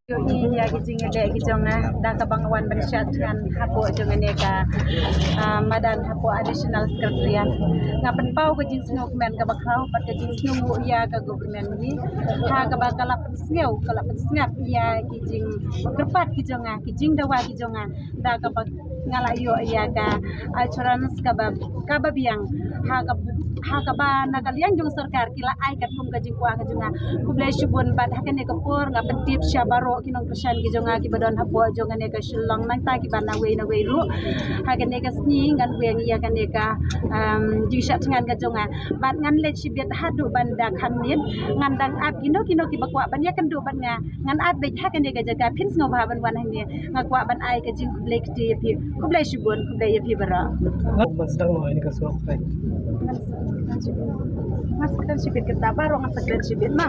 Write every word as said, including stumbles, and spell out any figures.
Ïohi ïa ki jingïaleh ki jong nga da kaba nga wan ban shad thngan hapoh jong kane ka, ah, madan hapoh Additional Secretariat. Nga pynpaw ka jingsngew kmen kaba khraw bad ka jingsngew ïa ka government hi ha kaba ka la pynsngew, ka la pynsngap ïa ki jingkyrpad ki jong nga, ki jingdawa ki jong nga, da kaba nga la ïoh ïa ka assurance kaba, kaba biang ha ka, ha kaba na ka liang jong sorkar ki la ai katkum ka jingkwah ka jong nga. Khublei shibun bad ha kane ka por nga pyntip sha baroh ki nongkyrshan ki jong nga kiba don hapoh jong kane ka Shillong nangta kiba na wei na wei ruh. Ha kane ka sngi ngan weng ïa kane ka, um, jingshad thngan ka jong nga. Bad ngan leit shibit haduh ban da kham miet, ngan dang ap kino kino kiba kwah ban ïakynduh bad nga. Ngan ap beit ha kane ka jaka, phin sngewbha ban wan hangne. Nga kwah ban ai ka jingkhublei kti ïa phi. Khublei shibun, khublei ïa phi baroh. Ngan sdang noh ïa ka surok. Ngan sdang shibit. Ngan sdang shibit kita baroh, ngan sdang shibit ma.